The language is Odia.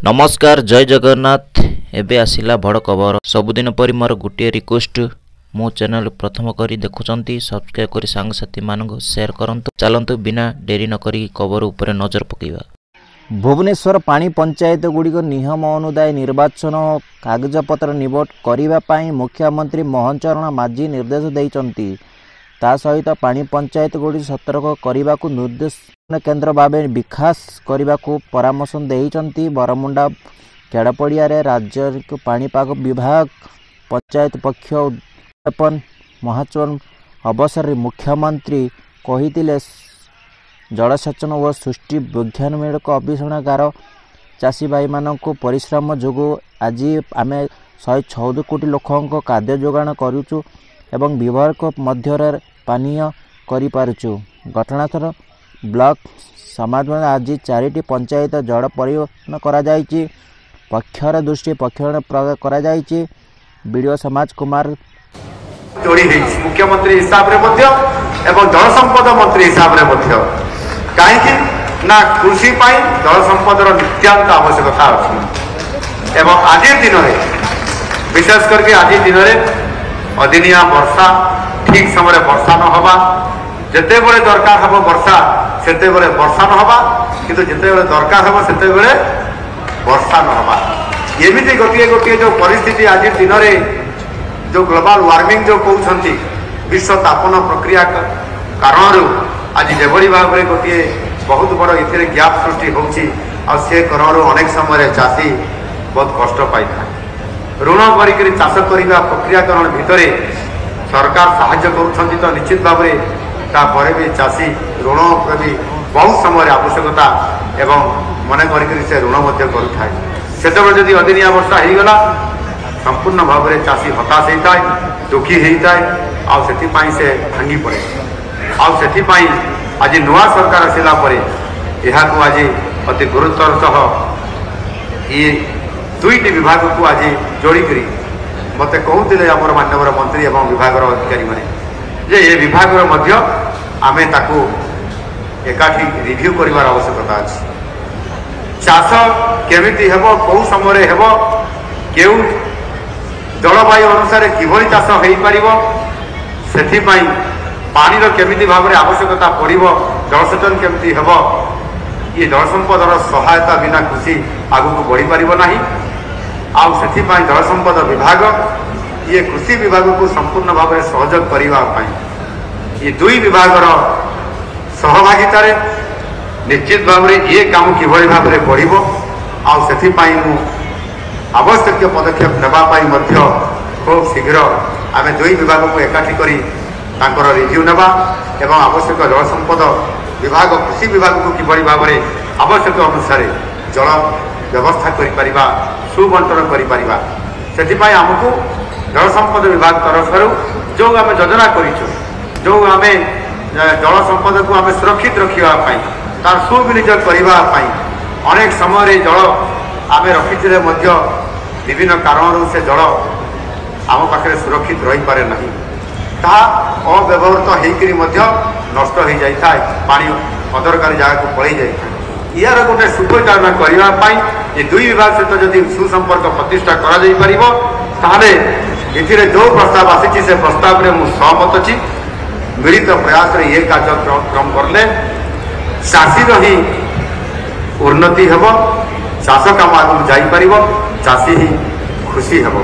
ନମସ୍କାର, ଜୟ ଜଗନ୍ନାଥ। ଏବେ ଆସିଲା ବଡ଼ ଖବର। ସବୁଦିନ ପରି ମୋର ଗୋଟିଏ ରିକ୍ୱେଷ୍ଟ, ମୋ ଚ୍ୟାନେଲ ପ୍ରଥମ କରି ଦେଖୁଛନ୍ତି, ସବସ୍କ୍ରାଇବ୍ କରି ସାଙ୍ଗସାଥିମାନଙ୍କୁ ସେୟାର କରନ୍ତୁ। ଚାଲନ୍ତୁ, ବିନା ଡେରି ନକରି ଖବର ଉପରେ ନଜର ପକାଇବା। ଭୁବନେଶ୍ୱର, ପାଣି ପଞ୍ଚାୟତ ଗୁଡ଼ିକ ନିୟମ ଅନୁଯାୟୀ ନିର୍ବାଚନ କାଗଜପତ୍ର ନିବଟ କରିବା ପାଇଁ ମୁଖ୍ୟମନ୍ତ୍ରୀ ମୋହନ ଚରଣ ମାଝୀ ନିର୍ଦ୍ଦେଶ ଦେଇଛନ୍ତି। ତା ସହିତ ପାଣି ପଞ୍ଚାୟତ ଗୁଡ଼ିକ ସତର୍କ କରିବାକୁ ନିର୍ଦ୍ଦେଶ କେନ୍ଦ୍ର ଭାବେ ବିକାଶ କରିବାକୁ ପରାମର୍ଶ ଦେଇଛନ୍ତି। ବରମୁଣ୍ଡା ଖେଳପଡ଼ିଆରେ ରାଜ୍ୟ ପାଣିପାଗ ବିଭାଗ ପଞ୍ଚାୟତ ପକ୍ଷ ଉଦଯାପନ ମହୋତ୍ସବ ଅବସରରେ ମୁଖ୍ୟମନ୍ତ୍ରୀ କହିଥିଲେ, ଜଳସେଚନ ଓ ସୃଷ୍ଟି ବୈଜ୍ଞାନିକ ଗବେଷଣାଗାର ଚାଷୀ ଭାଇମାନଙ୍କ ପରିଶ୍ରମ ଯୋଗୁଁ ଆଜି ଆମେ 114 କୋଟି ଲୋକଙ୍କ ଖାଦ୍ୟ ଯୋଗାଣ କରୁଛୁ ଏବଂ ବ୍ୟବହାର ମଧ୍ୟରେ ପାନୀୟ କରିପାରୁଛୁ। ଘଟଣାସ୍ଥଳ ବ୍ଲକ ସମାଜ ଆଜି 4ଟି ପଞ୍ଚାୟତ ଜଳ ପରିବହନ କରାଯାଇଛି। ପକ୍ଷର ଦୃଷ୍ଟି ପକ୍ଷଣ କରାଯାଇଛି। ବିଡ଼ିଓ ସମାଜ କୁମାର ଯୋଡ଼ି ହେଇଛି ମୁଖ୍ୟମନ୍ତ୍ରୀ ହିସାବରେ ମଧ୍ୟ ଏବଂ ଜଳସମ୍ପଦ ମନ୍ତ୍ରୀ ହିସାବରେ ମଧ୍ୟ। କାହିଁକି ନା କୃଷି ପାଇଁ ଜଳସମ୍ପଦର ନିତ୍ୟାନ୍ତ ଆବଶ୍ୟକତା ଅଛି ଏବଂ ଆଜି ଦିନରେ, ବିଶେଷ କରିକି ଆଜି ଦିନରେ ଅଦିନିଆ ବର୍ଷା, ଠିକ ସମୟରେ ବର୍ଷା ନ ହେବା, ଯେତେବେଳେ ଦରକାର ହେବ ବର୍ଷା ସେତେବେଳେ ବର୍ଷା ନ ହେବା, କିନ୍ତୁ ଯେତେବେଳେ ଦରକାର ହେବ ସେତେବେଳେ ବର୍ଷା ନ ହେବା, ଏମିତି ଗୋଟିଏ ଗୋଟିଏ ଯେଉଁ ପରିସ୍ଥିତି ଆଜି ଦିନରେ, ଯେଉଁ ଗ୍ଲୋବାଲ ୱାର୍ମିଂ ଯେଉଁ କହୁଛନ୍ତି, ବିଶ୍ୱ ତାପନ ପ୍ରକ୍ରିୟା କାରଣରୁ ଆଜି ଯେଭଳି ଭାବରେ ଗୋଟିଏ ବହୁତ ବଡ଼ ଏଥିରେ ଗ୍ୟାପ୍ ସୃଷ୍ଟି ହେଉଛି, ଆଉ ସେ କାରଣରୁ ଅନେକ ସମୟରେ ଚାଷୀ ବହୁତ କଷ୍ଟ ପାଇଥାଏ। ଋଣ କରିକିରି ଚାଷ କରିବା ପ୍ରକ୍ରିୟାକରଣ ଭିତରେ ସରକାର ସାହାଯ୍ୟ କରୁଛନ୍ତି ତ ନିଶ୍ଚିତ ଭାବରେ, ତାପରେ ବି ଚାଷୀ ଋଣ ପ୍ରତି ବହୁତ ସମୟରେ ଆବଶ୍ୟକତା ଏବଂ ମନେ କରିକିରି ସେ ଋଣ ମଧ୍ୟ କରୁଥାଏ। ସେତେବେଳେ ଯଦି ଅଦିନିଆ ବର୍ଷା ହେଇଗଲା, ସମ୍ପୂର୍ଣ୍ଣ ଭାବରେ ଚାଷୀ ହତାଶ ହେଇଥାଏ, ଦୁଃଖୀ ହେଇଥାଏ, ଆଉ ସେଥିପାଇଁ ସେ ଭାଙ୍ଗି ପଡ଼େ। ଆଉ ସେଥିପାଇଁ ଆଜି ନୂଆ ସରକାର ଆସିଲା ପରେ ଏହାକୁ ଆଜି ଅତି ଗୁରୁତ୍ୱର ସହ ଇଏ ଦୁଇଟି ବିଭାଗକୁ ଆଜି ଯୋଡ଼ିକରି ମୋତେ କହୁଥିଲେ ଆମର ମାନ୍ୟବର ମନ୍ତ୍ରୀ ଏବଂ ବିଭାଗର ଅଧିକାରୀମାନେ ଯେ ଏ ବିଭାଗର ମଧ୍ୟ ଆମେ ତାକୁ ଏକାଠି ରିଭ୍ୟୁ କରିବାର ଆବଶ୍ୟକତା ଅଛି। ଚାଷ କେମିତି ହେବ, କେଉଁ ସମୟରେ ହେବ, କେଉଁ ଜଳବାୟୁ ଅନୁସାରେ କିଭଳି ଚାଷ ହୋଇପାରିବ, ସେଥିପାଇଁ ପାଣିର କେମିତି ଭାବରେ ଆବଶ୍ୟକତା ପଡ଼ିବ, ଜଳସେଚନ କେମିତି ହେବ, ଇଏ ଜଳସମ୍ପଦର ସହାୟତା ବିନା କୃଷି ଆଗକୁ ବଢ଼ିପାରିବ ନାହିଁ। ଆଉ ସେଥିପାଇଁ ଜଳସମ୍ପଦ ବିଭାଗ ଇଏ କୃଷି ବିଭାଗକୁ ସମ୍ପୂର୍ଣ୍ଣ ଭାବରେ ସହଯୋଗ କରିବା ପାଇଁ ଏ ଦୁଇ ବିଭାଗର ସହଭାଗିତାରେ ନିଶ୍ଚିତ ଭାବରେ ଇଏ କାମ କିଭଳି ଭାବରେ ବଢ଼ିବ, ଆଉ ସେଥିପାଇଁ ମୁଁ ଆବଶ୍ୟକୀୟ ପଦକ୍ଷେପ ନେବା ପାଇଁ ମଧ୍ୟ ଖୁବ୍ ଶୀଘ୍ର ଆମେ ଦୁଇ ବିଭାଗକୁ ଏକାଠି କରି ତାଙ୍କର ରିଭ୍ୟୁ ନେବା ଏବଂ ଆବଶ୍ୟକ ଜଳସମ୍ପଦ ବିଭାଗ କୃଷି ବିଭାଗକୁ କିଭଳି ଭାବରେ ଆବଶ୍ୟକ ଅନୁସାରେ ଜଳ ବ୍ୟବସ୍ଥା କରିପାରିବା, ସୁବଣ୍ଟନ କରିପାରିବା, ସେଥିପାଇଁ ଆମକୁ ଜଳସମ୍ପଦ ବିଭାଗ ତରଫରୁ ଯେଉଁ ଆମେ ଯୋଜନା କରିଛୁ, ଯେଉଁ ଆମେ ଜଳ ସମ୍ପଦକୁ ଆମେ ସୁରକ୍ଷିତ ରଖିବା ପାଇଁ, ତାର ସୁବିନିଯୋଗ କରିବା ପାଇଁ, ଅନେକ ସମୟରେ ଜଳ ଆମେ ରଖିଥିଲେ ମଧ୍ୟ ବିଭିନ୍ନ କାରଣରୁ ସେ ଜଳ ଆମ ପାଖରେ ସୁରକ୍ଷିତ ରହିପାରେ ନାହିଁ, ତାହା ଅବ୍ୟବହୃତ ହେଇକରି ମଧ୍ୟ ନଷ୍ଟ ହୋଇଯାଇଥାଏ, ପାଣି ଅଦରକାରୀ ଜାଗାକୁ ପଳେଇ ଯାଇଥାଏ। ଏହାର ଗୋଟେ ସୁପରିଚାଳନା କରିବା ପାଇଁ ଏ ଦୁଇ ବିଭାଗ ସହିତ ଯଦି ସୁସମ୍ପର୍କ ପ୍ରତିଷ୍ଠା କରାଯାଇପାରିବ, ତାହେଲେ ଏଥିରେ ଯେଉଁ ପ୍ରସ୍ତାବ ଆସିଛି ସେ ପ୍ରସ୍ତାବରେ ମୁଁ ସହମତ ଅଛି। ମିଳିତ ପ୍ରୟାସରେ ଇଏ କାର୍ଯ୍ୟକ୍ରମ କଲେ ଚାଷୀର ହିଁ ଉନ୍ନତି ହେବ, ଚାଷ କାମ ଆଗକୁ ଯାଇପାରିବ, ଚାଷୀ ହିଁ ଖୁସି ହେବ।